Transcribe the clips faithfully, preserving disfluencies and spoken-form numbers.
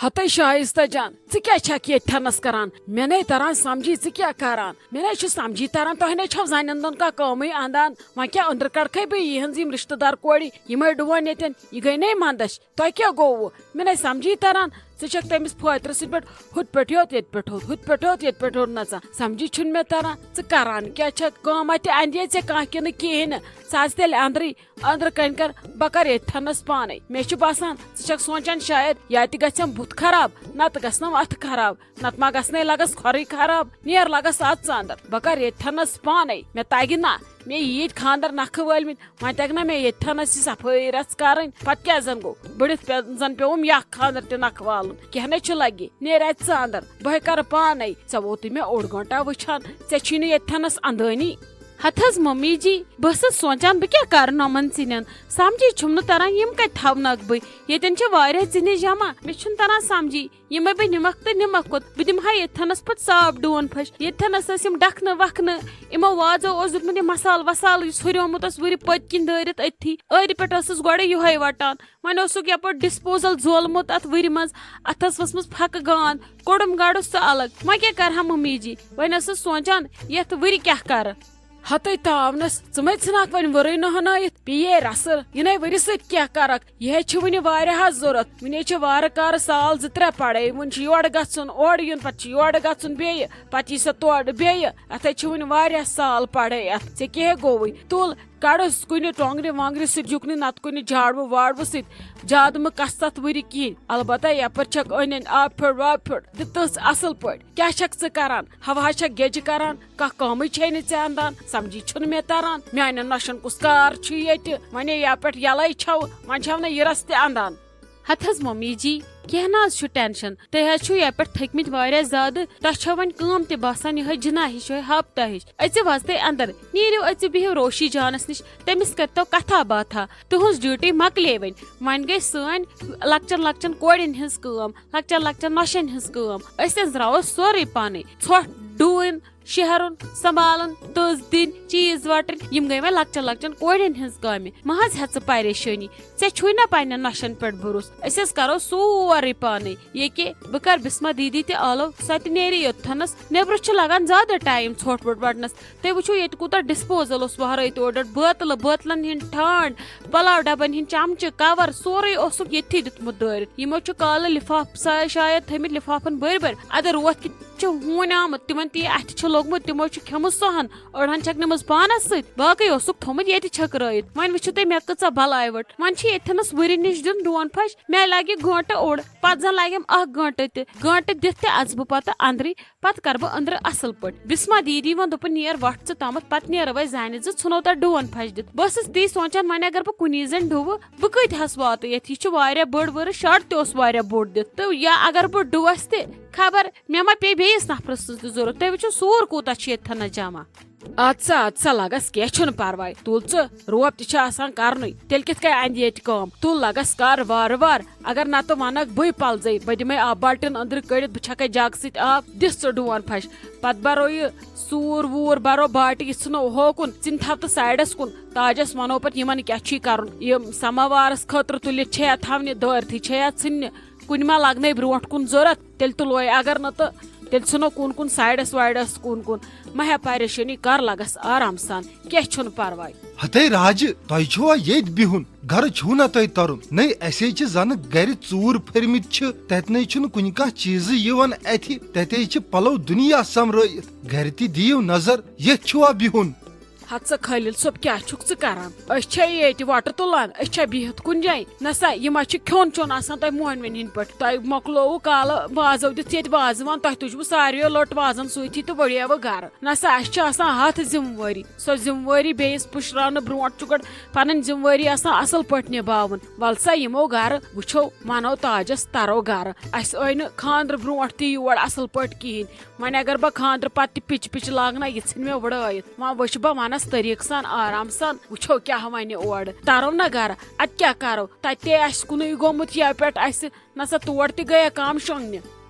ہتے شایستہ جان، ژٕ کیٛاہ چھکھ ییٚتہِ تھنس کران؟ مےٚ نے تران سمجھی ژٕ کیٛاہ کران۔ مےٚ نے چھُ سمجھی تران، تۄہہِ نے چھو زنٮ۪ن دۄن کانٛہہ کٲمٕے اندان۔ وۄنۍ کیٛاہ أنٛدرٕ کڑکھے بہٕ یِہنٛز یِم رشتہٕ دار کورِ، یِمے ڈُوان ییٚتٮ۪ن؟ یہِ گٔے نے مندچھ۔ تۄہہِ کیٛاہ گوٚوٕ؟ مےٚ نے سمجھی تران۔ ژٕ چھکھ تٔمِس پھٲترٕ سۭتۍ پٮ۪ٹھ ہُتھ پٮ۪ٹھ یوت، ییٚتہِ پٮ۪ٹھ ہُتھ، ہُتھ پٮ۪ٹھ یوت، ییٚتہِ پٮ۪ٹھ ہُتھ نژان۔ سمجھی چھُنہٕ مےٚ تران، ژٕ کران کیٛاہ چھکھ؟ کٲم اتہِ اندِ ژےٚ کانٛہہ کِنہٕ کِہیٖنۍ نہٕ؟ ژٕ اَژ تیٚلہِ اندرٕے۔ أنٛدرٕ کنہِ کر، بہٕ کر ییٚتہِ تھنس پانے۔ مےٚ چھُ باسان، ژٕ چھکھ سونٛچان شاید یا تہِ گژھٮ۪م بُتھ خراب، نتہٕ گژھنم اتھٕ خراب، نتہٕ ما گژھنے لگس کھۄرٕے خراب۔ نیر لگس اَژ ژٕ اندر، بہٕ کر ییٚتہِ تھنس پانے۔ مےٚ تگہِ نا، مےٚ ییٖتۍ خانٛدر نکھٕ وٲلۍ مٕتۍ، وۄنۍ تگہِ نا مےٚ ییٚتہِ تھنس یہِ صفٲیی رژھ کرٕنۍ؟ پتہٕ کیٛاہ زن گوٚو؟ بٔڑِتھ پٮ۪تھ زن پیوٚوُم یہِ اکھ خانٛدر تہِ نکھٕ والُن۔ کینٛہہ نے چھُ لگہِ، نیر اَژ ژٕ اندر، بہٕ ہے کرٕ پانے۔ ژےٚ ووتُے مےٚ اوٚڑ گٲنٛٹہ وٕچھان، ژےٚ چھُے نہٕ ییٚتہِ تھنس اندٲنی۔ ہتہٕ حظ ممی جی، بہٕ ٲسٕس سونٛچان بہٕ کیٛاہ کرٕ نۄمن ژِنٮ۪ن، سمجھی چھُم نہٕ تران یِم کتہِ تھاونکھ بہٕ۔ ییٚتٮ۪ن چھِ واریاہ ژِنہِ جمع، مےٚ چھُنہٕ تران سمجھی یِمے بہٕ نِمکھ تہٕ نِمکھ کوٚت؟ بہٕ دِمہٕ ہا ییٚتہِ تھنس پتہٕ صاف ڈوٗن پھش۔ ییٚتہِ تھنس ٲسۍ یِم ڈکھنہٕ وکھنہٕ، یِمو وازو اوس دیُتمُت یہِ مسالہٕ وسالہٕ یُس ہُریومُت اوس وُرِ پٔتۍ کِنۍ دٲرِتھ أتھی۔ أرِ پٮ۪ٹھ ٲسٕس گۄڈٕ یِہوے وٹان، وۄنۍ اوسُکھ یپٲرۍ ڈسپوزل زولمُت اتھ وُرِ منٛز، اتھ ٲس ؤژھمٕژ پھکہٕ گانٛد، کوٚڑُم گڑُس سُہ الگ۔ وۄنۍ کیٛاہ کرٕ ہا ممی جی؟ وۄنۍ ٲسٕس سونٛچان یتھ وُرِ کیٛاہ کرٕ۔ ہتے تاونس، ژٕ مے ژھٕنکھ وۄنۍ ؤرٕے نہنٲیِتھ، پیٚیے رسٕر، یِنَے ؤرِ سۭتۍ کیٛاہ کرکھ؟ یہِ ہے چھِ وُنہِ واریاہس ضوٚرتھ، وُنے چھِ وارٕ کارٕ سال زٕ ترٛےٚ پڑے، وُنہِ چھُ یورٕ گژھُن، اورٕ یُن، پتہٕ چھُ یورٕ گژھُن بیٚیہِ، پتہٕ یی سۄ تورٕ بیٚیہِ، اتھے چھِ وُنہِ واریاہ سال پڑے اتھ۔ ژےٚ کیٛاہ ہے گوٚوُے؟ تُل، کڑُس کُنہِ ٹۄنٛگرِ وۄنٛگرِ سۭتۍ یُکنہِ، نتہٕ کُنہِ جھاڑوٕ واڑوٕ سۭتۍ۔ زیادٕ مہٕ کس تتھ وُرِ کِہیٖنۍ، البتہ یپٲرۍ چھکھ أنٛدۍ أنٛدۍ آب پھیوٚر واب پھیوٚر، دِ تٔژھ اصل پٲٹھۍ۔ کیٛاہ چھکھ ژٕ کران؟ ہواہس چھکھ گیٚجہِ کران، کانٛہہ کٲمٕے چھے نہٕ ژےٚ اندان، سمجھی چھُنہٕ مےٚ تران۔ میانٮ۪ن نۄشن کُس کار چھُ ییٚتہِ؟ وۄنۍ ہے یپٲرۍ یلے چھو، وۄنۍ چھو نہٕ یہِ رس تہِ اندان۔ ہتہٕ حظ ممی جی، کینٛہہ نہ حظ چھُ ٹینشن، تُہۍ حظ چھِو یپٲرۍ تھٔکۍ مٕتۍ واریاہ زیادٕ، تۄہہِ چھو وۄنۍ کٲم تہِ باسان یِہوٚے جناح ہِش، یِہوٚے ہپتہ ہِش۔ أژِو حظ تُہۍ اندر، نیٖرِو أژِو بِہِو روشی جانس نِش، تٔمِس کٔرۍتو کتھا باتھا، تُہٕنٛز ڈیوٹی مۄکلے وۄنۍ۔ وۄنۍ گٔے سٲنۍ لۄکچن لۄکچن کورٮ۪ن ہٕنٛز کٲم، لۄکچن لۄکچن نۄشن ہٕنٛز کٲم، أسۍ أنٛزراوو سورُے پانے، ژھۄٹھ ڈوٗنۍ، شیہرُن، سنبھالُن، دٔز دِنۍ، چیٖز وٹٕنۍ، یِم گٔے وۄنۍ لۄکچن لۄکچن کورٮ۪ن ہٕنٛز کامہِ۔ مہ حظ ہےٚ ژٕ پریشٲنی، ژےٚ چھُے نہ پننٮ۪ن نۄشن پٮ۪ٹھ بھروسہٕ، أسۍ حظ کرو سورُے پانے۔ ییٚکے بہٕ کرٕ بسمہ دیدی تہِ آلو، سۄ تہِ نیرِ یوٚتتھنس، نیبرٕ چھُ لگان زیادٕ ٹایم ژھۄٹھ وۄٹھ وٹنس۔ تُہۍ وٕچھِو ییٚتہِ کوٗتاہ ڈسپوزل اوس وہرٲیِتھ اورٕ یورٕ، بٲتلہٕ، بٲتلن ہٕنٛدۍ ٹھانڈ، پلاو ڈبن ہٕنٛدۍ چمچہٕ، کور، سورُے اوسُکھ ییٚتھی دیُتمُت دٲرِتھ۔ یِمو چھُ کالہٕ لفاف سا-، شاید تھٲومٕتۍ لفافن بٔرۍ بٔرۍ۔ ادٕ روتھ کِتھ چھُ ہوٗنۍ آمُت، تِمن تہِ اَتھِ چھُ لوٚگمُت، تِمو چھُ کھیوٚمُت سۄہن، أڑہن چھکنٲومٕژ پانس سۭتۍ، باقٕے اوسُکھ تھوٚمُت ییٚتہِ چھٔکرٲیِتھ۔ وۄنۍ وٕچھِو تُہۍ مےٚ کۭژاہ بلاے ؤٹ۔ وۄنۍ چھِ ییٚتہِ تھنس وُرِ نِش دیُن ڈون پھش، مےٚ لگہِ گٲنٹہٕ اوٚڑ، پتہٕ زن لگٮ۪م اکھ گٲنٹہٕ تہِ۔ گٲنٹہٕ دِتھ تہِ اژٕ بہٕ پتہٕ اندرٕے، پتہٕ کرٕ بہٕ أنٛدرٕ اصل پٲٹھۍ۔ بسمہ دیدی ووٚن، دوٚپُن، "نیر وۄٹھ ژٕ تامتھ، پتہٕ نیرو أسۍ زانہِ زٕ، ژھٕنو تتھ ڈوٗن پھش دِتھ۔" بہٕ ٲسٕس تی سونٛچان، وۄنۍ اگر بہٕ کُنی زٔنۍ ڈُوٕ، بہٕ کۭتہِ ہس واتہٕ یتھ؟ یہِ چھُ واریاہ بٔڑ ؤرٕس، شڈ تہِ اوس واریاہ بوٚڑ دِتھ۔ تہٕ یا اگر بہٕ ڈُوس تہِ، خبر مےٚ ما پیٚیہِ بیٚیِس نفرٕ سٕنٛز تہِ ضروٗرت۔ تُہۍ وٕچھِو، سوٗر کوٗتاہ چھُ ییٚتہِ تھنس جمع۔ اَدٕ سا، اَدٕ سا، لگس، کینٛہہ چھُنہٕ پرواے۔ تُل ژٕ، روب تہِ چھِ آسان کرنُے، تیٚلہِ کِتھ کٔنۍ اندِ ییٚتہِ کٲم؟ تُل لگس، کر وارٕ وارٕ۔ اگر نتہٕ ونکھ بٕے پلزے، بہٕ دِمے آب بالٹیٖن أنٛدرٕ کٔڑِتھ، بہٕ چھکے جگہٕ سۭتۍ آب، دِس ژٕ ڈون پھش۔ پتہٕ برو یہِ سوٗر ووٗر، برو باٹہِ، یہِ ژھٕنو ہُہ کُن، ژِنہِ تھاو تہٕ سایڈس کُن۔ تاجس ونو پتہٕ یِمن کیٛاہ چھُے کرُن۔ یِم سماوارس خٲطرٕ تُلِتھ چھے یا تھاونہِ، دٲرتھٕے چھے یا ژھٕننہِ، کُنہِ ما لگنے برونٛٹھ کُن ضروٗرت، تیٚلہِ تُلوے۔ اگر نہٕ تہٕ تیٚلہِ ژھٕنو کُن کُن سایڈس وایڈس کُن کُن۔ مہ ہےٚ پریشٲنی، کر لگس آرام سان، کینٛہہ چھُنہٕ پرواے۔ ہتے راجہِ، تۄہہِ چھُوا ییٚتۍ بِہُن؟ گرٕ چھُو نا تۄہہِ ترُن؟ نٔے، اسے چھِ زنہٕ گرِ ژوٗر پھٔرمٕتۍ چھِ، تتہِ نے چھُنہٕ کُنہِ کانٛہہ چیٖزٕے یِوان اتھِ، تتے چھِ پلو دُنیا سمرٲیِتھ۔ گرِ تہِ دِیِو نظر، ییٚتھۍ چھُوا بِہُن؟ ہتہٕ سا خٲلِل صٲب، کیٛاہ چھُکھ ژٕ کران؟ أسۍ چھے ییٚتہِ وۄٹہٕ تُلان، أسۍ چھا بِہِتھ کُنہِ جایہِ؟ نہ سا، یہِ ما چھُ کھیوٚن چیوٚن آسان تۄہہِ مۄہنوٮ۪ن ہِنٛدۍ پٲٹھۍ؟ تۄہہِ مۄکلووُ کالہٕ وازو دِتھ ییٚتہِ وازوان، تۄہہِ تُجوٕ ساروِیو لوٚٹ وازن سۭتی تہٕ وڑیوٕ گرٕ۔ نہ سا، اَسہِ چھِ آسان ہتھ ذمہٕ وٲری۔ سۄ ذمہٕ وٲری بیٚیِس پُشراونہٕ برونٛٹھ چھُ گۄڈٕ پنٕنۍ ذمہٕ وٲری آسان اصل پٲٹھۍ نِباوُن۔ ول سا، یِمو گرٕ وٕچھو، ونو تاجس، ترو گرٕ۔ اسہِ ٲے نہٕ خانٛدرٕ برونٛٹھ تہِ یور اصل پٲٹھۍ کِہیٖنۍ۔ وۄنۍ اگر بہٕ خانٛدرٕ پتہٕ تہِ پِچہِ پِچہِ لاگہٕ نا، یہِ ژھٕنہِ مےٚ وٕڑٲیِتھ۔ وۄنۍ وٕچھِ بہٕ ونس طریٖقہٕ سان، آرام سان، وٕچھو کیٛاہ ونہِ اورٕ۔ ترو نا گرٕ، اتہِ کیٛاہ کرو؟ تتہِ تے آسہِ کُنُے گوٚمُت یا پٮ۪ٹھ اسہِ نہ سا تور تہِ گٔیہ کام شۄنٛگنہِ۔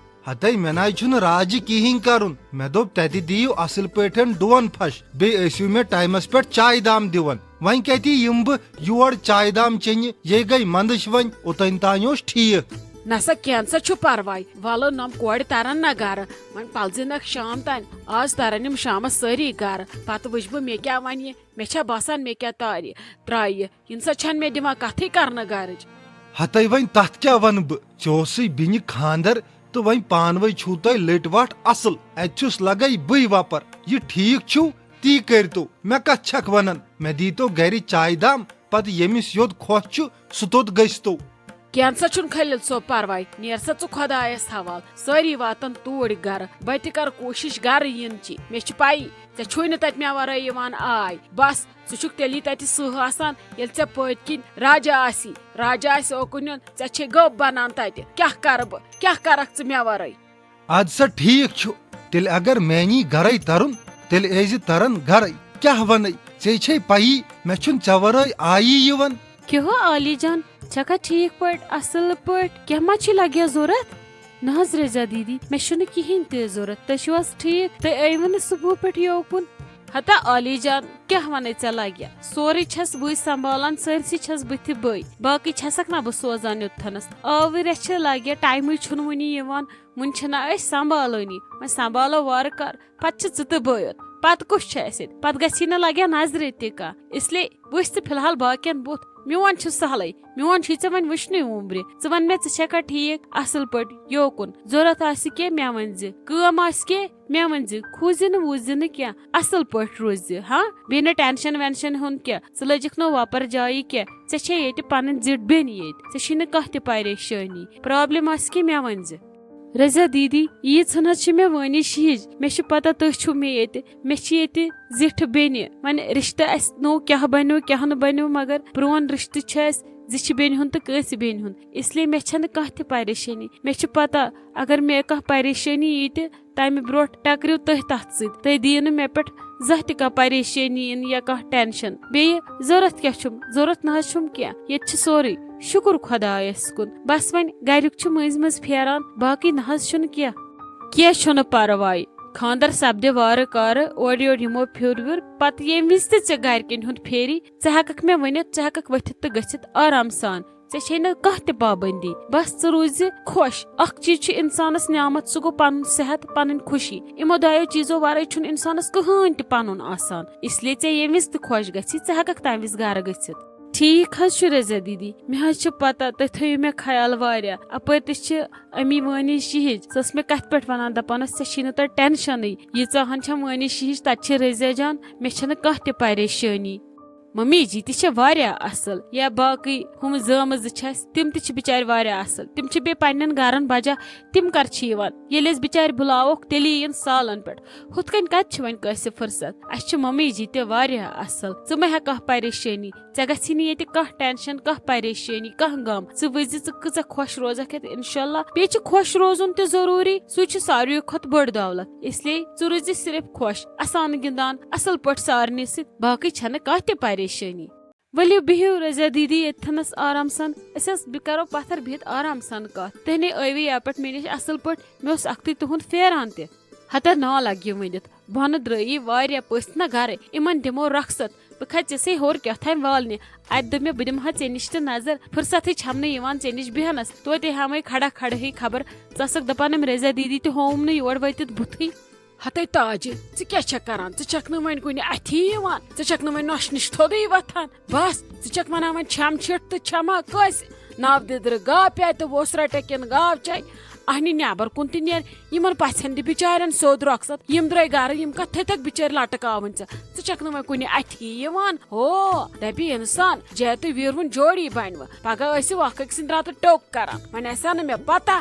ہتے، مےٚ ناے چھُنہٕ راجہِ کِہیٖنۍ کرُن۔ مےٚ دوٚپ، تتہِ دِیِو اصل پٲٹھۍ ڈون پھش، بیٚیہِ ٲسِو مےٚ ٹایمس پٮ۪ٹھ چایہِ دام دِوان۔ وۄنۍ کتہِ یِمہٕ بہٕ یور چایہِ دام چیٚنہِ؟ یے گٔے منٛدٕچھ وۄنۍ، اوٚتام تام اوس ٹھیٖک۔ نسا کینٛژھا چھُ پرواے، ولہٕ نۄم کورِ ترن نہ گرٕ، وۄنۍ پلزِنکھ شام تام۔ آز ترن یِم شامس سٲری گرٕ، پتہٕ وٕچھ بہٕ مےٚ کیٛاہ ونہِ۔ مےٚ چھا باسان مےٚ کیٛاہ تارِ ترایہِ، یِنہٕ سا چھنہٕ مےٚ دِوان کتھٕے کرنہٕ گرٕچ۔ ہتے وۄنۍ تتھ کیٛاہ ونہٕ بہٕ؟ ژےٚ اوسُے بیٚنہِ خاندر تہٕ وۄنۍ پانہٕ وٲنۍ چھُو تۄہہِ لٔٹۍ واٹھ اصل۔ اتہِ چھُس لگے بٕے وۄپر۔ یہِ ٹھیٖک چھُو؟ تی کٔرۍتو۔ مےٚ کتھ چھکھ ونان؟ مےٚ دیٖتو گرِ چایہِ دام، پتہٕ ییٚمِس یوٚت خۄش چھُ سُہ توٚت گٔژھۍتو۔ کینٛژھا چھُنہٕ خلیل صٲب پرواے، نیر سا ژٕ خۄدایس حوال، سٲری واتن توٗرۍ گرٕ۔ بہٕ تہِ کرٕ کوٗشش گرٕ یِنچی، مےٚ چھِ پَیی ژےٚ چھُے نہٕ تتہِ مےٚ ورٲے یِوان آے۔ بس، ژٕ چھُکھ تیٚلی تتہِ سٕہہ آسان، ییٚلہِ ژےٚ پٔتۍ کِنۍ راجا آسی۔ راجا آسہِ اوکُن یُن، ژےٚ چھے گٔب بنان تتہِ۔ کیٛاہ کرٕ بہٕ؟ کیٛاہ کرکھ ژٕ مےٚ ورٲے؟ اد سا ٹھیٖک چھُ، تیٚلہِ اگر میٛانی گرے ترُن، تیٚلہِ ٲسۍ زِ تران گرے۔ کیٛاہ ونے؟ ژےٚ چھے پَیی، مےٚ چھُنہٕ ژےٚ ورٲے آیی یِوان۔ کیٛاہ ہو عالی جان، چھکھا ٹھیٖک پٲٹھۍ، اصٕل پٲٹھۍ؟ کیٛاہ ما چھُے لگیا ضروٗرت؟ نہ حظ رضا دیدی، مےٚ چھُنہٕ کِہیٖنۍ تہِ ضروٗرت۔ تُہۍ چھِو حظ ٹھیٖک؟ تُہۍ ٲیوٕ نہٕ صبحہٕ پٮ۪ٹھ یوکُن۔ ہتا عالی جان، کیٛاہ ونے ژےٚ لگیا؟ سورُے چھَس بٕے سنبھالان، سٲرسٕے چھَس بٕتھِ بٕے۔ باقٕے چھَسکھ نہ بہٕ سوزان یوٚتتھنس۔ آورٮ۪س چھِ لگیا، ٹایمٕے چھُنہٕ وُنہِ یِوان۔ وُنہِ چھِنہ أسۍ سنبھالٲنی، وۄنۍ سنبھالو وارٕ کار، پتہٕ چھِ ژٕ تہٕ بہٕ یوت، پتہٕ کُس چھُ اسہِ ییٚتہِ؟ پتہٕ گژھی نہٕ لگیا نظرِ تہِ کانٛہہ۔ اس لیے وٕچھ ژٕ فی الحال باقین بُتھ، میون چھُ سہلٕے، میون چھُے ژےٚ وۄنۍ وٕچھنُے وُمبرِ۔ ژٕ وَن مےٚ، ژٕ چھکھا ٹھیٖک اصل پٲٹھۍ یوکُن؟ ضروٗرت آسہِ کینٛہہ مےٚ ؤنۍ زِ، کٲم آسہِ کینٛہہ مےٚ ؤنۍ زِ، کھوٗژ زِ نہٕ ووٗژ زِ نہٕ کینٛہہ، اصل پٲٹھۍ روٗزِ زِ، ہاں؟ بیٚیہِ نہٕ ٹینشن وینشن ہُنٛد کینٛہہ، ژٕ لٔجِکھ نہٕ وۄپر جایی کینٛہہ، ژےٚ چھے ییٚتہِ پنٕنۍ زِٹھ بیٚنہِ ییٚتہِ، ژےٚ چھُے نہٕ کانٛہہ تہِ پریشٲنی، پرابلم آسہِ کینٛہہ مےٚ ؤنۍ زِ۔ رضا دیدی، ییٖژ ہن حظ چھِ مےٚ وٲنِش ہِش۔ مےٚ چھِ پتہ تُہۍ چھِو مےٚ ییٚتہِ، مےٚ چھِ ییٚتہِ زِٹھٕ بیٚنہِ۔ وۄنۍ رِشتہٕ اَسہِ نوٚو کیٛاہ بنیو، کیٛاہ نہٕ بنیو، مگر پرٛون رِشتہٕ چھُ اَسہِ زِچھِ بیٚنہِ ہُنٛد تہٕ کٲنٛسہِ بیٚنہِ ہُنٛد۔ اس لیے مےٚ چھَنہٕ کانٛہہ تہِ پریشٲنی۔ مےٚ چھِ پتہ، اگر مےٚ کانٛہہ پریشٲنی یی تہِ، تَمہِ برونٛٹھ ٹکرِو تُہۍ تَتھ سۭتۍ۔ تُہۍ دِیِو نہٕ مےٚ پٮ۪ٹھ زانٛہہ تہِ کانٛہہ پریشٲنی یِن یا کانٛہہ ٹینشن۔ بیٚیہِ ضوٚرَتھ کیٛاہ چھُم؟ ضوٚرَتھ نہ حظ چھُم کینٛہہ۔ ییٚتہِ چھِ سورُے۔ شُکُر خۄدایَس کُن۔ بس وۄنۍ گَریُک چھُ مٔنٛزۍ مٔنٛزۍ پھیران، باقٕے نہ حظ چھُنہٕ کینٛہہ۔ کینٛہہ چھُنہٕ پرواے۔ خانٛدر سپدِ وارٕ کارٕ، اورٕ یورٕ یِمو پھیُر ویُر، پتہٕ ییٚمہِ وِزِ تہِ ژےٚ گَرِکٮ۪ن ہُنٛد پھیری، ژٕ ہٮ۪کَکھ مےٚ ؤنِتھ، ژٕ ہٮ۪کَکھ ؤتھِتھ تہٕ گٔژھِتھ آرام سان۔ ژےٚ چھے نہٕ کانٛہہ تہِ پابندی۔ بس ژٕ روٗزِ خۄش۔ اکھ چیٖز چھُ انسانس نعمت، سُہ گوٚو پنُن صحت، پنٕنۍ خوشی۔ یِمو دۄیو چیٖزو ورٲے چھُنہٕ انسانس کٕہٕنۍ تہِ پنُن آسان۔ اس لیے ژےٚ ییٚمہِ وِزِ تہِ خۄش گژھی، ژٕ ہٮ۪ککھ تمہِ وِزِ گرٕ گٔژھِتھ۔ ٹھیٖک حظ چھُ رضا دیدی، مےٚ حظ چھِ پتہ تُہۍ تھٲیِو مےٚ خیال واریاہ۔ اپٲرۍ تہِ چھِ امی وٲنِج شِہِج۔ سۄ ٲس مےٚ کتھِ پٮ۪ٹھ ونان، دپان ٲس، "ژےٚ چھی نہٕ تۄہہِ ٹینشنٕے، ییٖژاہ ہن چھم وٲنِج شِہِج، تتہِ چھِ رضا جان، مےٚ چھنہٕ کانٛہہ تہِ پریشٲنی۔" ممی جی تہِ چھِ واریاہ اصل، یا باقٕے ہُم زٲمہٕ زٕ چھِ اسہِ، تِم تہِ چھِ بِچارِ واریاہ اصل۔ تِم چھِ بیٚیہِ پننٮ۪ن گرن بجا، تِم کر چھِ یِوان؟ ییٚلہِ أسۍ بِچارِ بُلاووکھ، تیٚلی یِن سالن پٮ۪ٹھ۔ ہُتھ کٔنۍ کتہِ چھِ وۄنۍ کٲنٛسہِ فرصت؟ اسہِ چھِ ممی جی تہِ واریاہ اصل۔ ژٕ مہ ہےٚ کانٛہہ پریشٲنی، ژےٚ گژھی نہٕ ییٚتہِ کانٛہہ ٹینشن، کانٛہہ پریشٲنی، کانٛہہ غم۔ ژٕ وٕچھ زِ ژٕ کۭژاہ خۄش روزکھ یتھ، انشاءاللہ۔ بیٚیہِ چھِ خۄش روزُن تہِ ضروٗری، سُے چھُ ساروٕے کھۄتہٕ بٔڑ دولت۔ اس لیے ژٕ روٗزِ صرف خۄش، اسان گِنٛدان، اصل پٲٹھۍ سارنٕے سۭتۍ، باقٕے چھنہٕ کانٛہہ تہِ پریشٲنی۔ ؤلِو بِہِو رضا دیدی ییٚتھنَس آرام سان، أسۍ حظ بہٕ کرو پتھر بِہِتھ آرام سان کتھ۔ تُہۍ نے ٲیوٕے یپٲرۍ مےٚ نِش اصل پٲٹھۍ، مےٚ اوس اکھتُے تُہُنٛد پھیران تہِ۔ ہتا نا لگہِ ؤنِتھ، بۄنہٕ درٛٲیی واریاہ پٔژھۍ نہ گرے، یِمن دِمو رۄخصت۔ بہٕ کھژیسے ہیوٚر کیٛاہ تام والنہِ، اتہِ دوٚپ مےٚ، "بہٕ دِمہٕ ہا ژےٚ نِش تہِ نظر، فرصتھٕے چھم نہٕ یِوان ژےٚ نِش بیہنس۔" توتہِ ہامے کھڑا کھڑہٕے خبر ژٕ ٲسکھ دپان أمۍ رضا دیدی تہِ ہووُم نہٕ یور وٲتِتھ بُتھٕے۔ ہتے تاجہِ، ژٕ کیٛاہ چھکھ کران؟ ژٕ چھکھ نہٕ وۄنۍ کُنہِ اتھی یِوان، ژٕ چھکھ نہٕ وۄنۍ نۄشہِ نِش تھوٚدُے وۄتھان۔ بس، ژٕ چھکھ ونان وۄنۍ چھم چھِٹھ تہٕ چھما کٲنٛسہِ؟ ناو دِدرٕ گاو پیٛاے تہٕ ووس رٹے کِنہٕ گاو چے؟ اہنہِ نیبر کُن تہِ نیر، یِمن پژھٮ۪ن دِ بِچارٮ۪ن سیوٚد رۄخصت۔ یِم درٛاے گرٕ، یِم کتھ تھٔتھکھ بِچٲرۍ لٹکاوٕنۍ ژٕ؟ ژٕ چھکھ نہٕ وۄنۍ کُنہِ اتھی یِوان۔ ہو، دپہِ انسان، جے تہٕ ویرہُن جوڑی بنوٕ۔ پگاہ ٲسِو اکھ أکۍ سٕنٛدِ راتہٕ ٹوٚک کران۔ وۄنۍ آسہِ ہا نہٕ مےٚ پتہ۔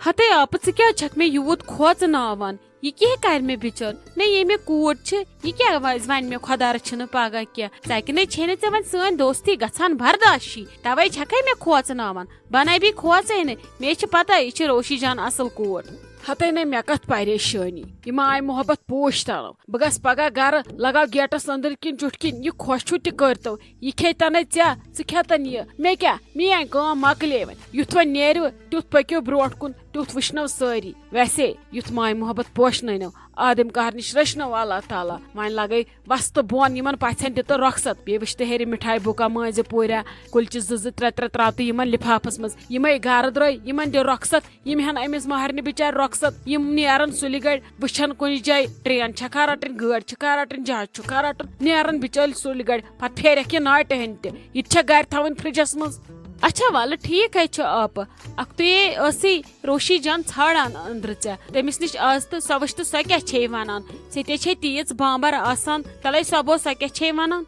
ہتے آپہٕ، ژٕ کیٛازِ چھکھ مےٚ یوٗت کھوژناوان؟ یہِ کیٛاہ کرِ مےٚ بِچٲر؟ نہ، یہِ مےٚ کوٗر چھِ، یہِ کیٛاہ وَ-، وَنہِ مےٚ خۄدا رٔچھِنۍ پگاہ کینٛہہ؟ ژَکہِ نَے چھے نہٕ ژےٚ وۄنۍ سٲنۍ دوستی گژھان برداشی، تَوَے چھَکھَے مےٚ کھوژناوان۔ بَنٲوی کھوژے نہٕ، مےٚ چھِ پَتہ یہِ چھِ روشی جان اَصٕل کوٗر۔ ہَتَے نَے مےٚ کَتھ پریشٲنی، یہِ ما آیہِ محبت پوش تَلو؟ بہٕ گژھٕ پگاہ گرٕ، لگاو گیٹَس أنٛدٕرۍ کِنۍ چُٹھۍ کِنۍ، یہِ خۄش چھُ تہِ کٔرۍتو، یہِ کھیٚتَنے ژےٚ، ژٕ کھٮ۪تَن یہِ، مےٚ کیٛاہ؟ میٛٲنۍ کٲم مۄکلے وۄنۍ۔ یُتھ وۄنۍ نیرِوٕ، تیُتھ پٔکِو برٛونٛٹھ کُن۔ تیُتھ وٕچھنو سٲری۔ ویسے یُتھ ماے محبت پوشنٲونو، آدم کار نِش رٔچھنو اللہ تعالیٰ۔ وۄنۍ لگے وستہٕ بۄن یِمن پژھٮ۪ن تہِ تہٕ رۄخصت۔ بیٚیہِ وٕچھ تہٕ ہیٚرِ مِٹھایہِ بُکا مٲنزِ پوٗریا، کُلچہِ زٕ زٕ ترٛےٚ ترٛےٚ ترٛاو تہٕ یِمن لِفافس منٛز۔ یِمے گرٕ درٛٲے، یِمن دِ رۄخصت۔ یِم ہن أمِس مہرنہِ بِچارِ رۄخصت۔ یِم نیرن سُلہِ گڑِ، وٕچھن کُنہِ جایہِ ٹرین چھکھا رٹٕنۍ، گٲڑۍ چھکھا رٹٕنۍ، جہاز چھکھا رٹُن، نیرن بِچٲلۍ سُلہِ گڑِ۔ پتہٕ پھیرکھ یہِ ناٹہِ ہن تہِ۔ یہِ تہِ چھےٚ گرِ تھاوٕنۍ فرجس منٛز۔ اچھا ولہٕ ٹھیک ہے چھُ آپہٕ۔ اکھتُے ٲسٕے روشی جان ژھانڈان أندرٕ ژےٚ۔ تٔمِس نِش آز تہٕ سۄ وٕچھ تہٕ سۄ کیٛاہ چھے ونان؟ ژےٚ تے چھے تیٖژ بامبر آسان، تلے سۄ بوز سۄ کیٛاہ چھے ونان؟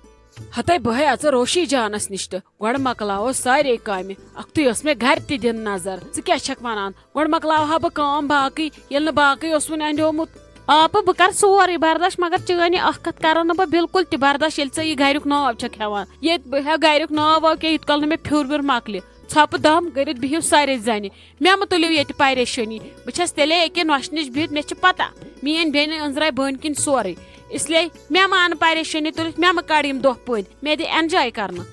ہتے بہٕ ہے اژٕ روشی جانس نِش تہٕ گۄڈٕ مۄکلاوو سارے کامہِ۔ اکھتُے ٲس مےٚ گرِ تہِ دِنۍ نظر۔ ژٕ کیٛاہ چھکھ ونان؟ گۄڈٕ مۄکلاوہا بہٕ کٲم باقٕے، ییٚلہِ نہٕ باقٕے اوس وُنہِ انڈیومُت۔ آپہٕ بہٕ کرٕ سورُے برداش، مگر چٲنۍ یہِ اکھ کتھ کرٕ نہٕ بہٕ بالکل تہِ برداش، ییٚلہِ ژٕ یہِ گریُک ناو چھکھ ہٮ۪وان۔ ییٚتہِ بہٕ ہٮ۪کہٕ گریُک ناو واو کینٛہہ، یوٗت کال نہٕ مےٚ پھیُر ویُر مۄکلہِ۔ ژھۄپہٕ دم کٔرِتھ بِہِو سارے زنہِ۔ مےٚ مہٕ تُلِو ییٚتہِ پریشٲنی۔ بہٕ چھَس تیٚلے أکیاہ نۄشہِ نِش بِہِتھ، مےٚ چھِ پتہ میٲنۍ بیٚنہِ أنٛزراے بٔنۍ کِنۍ سورُے۔ اس لیے مےٚ مہٕ اَن پریشٲنی تُلِتھ، مےٚ مہٕ کڑ یِم دۄہ پٲنۍ، مےٚ دِ enjoy کرنہٕ۔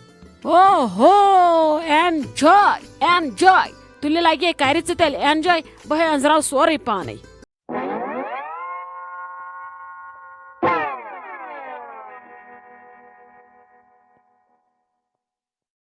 اوہو، enjoy، enjoy۔ تُلہِ لگے کرِ ژٕ تیٚلہِ enjoy، بہٕ ہے أنٛزراو سورُے پانے۔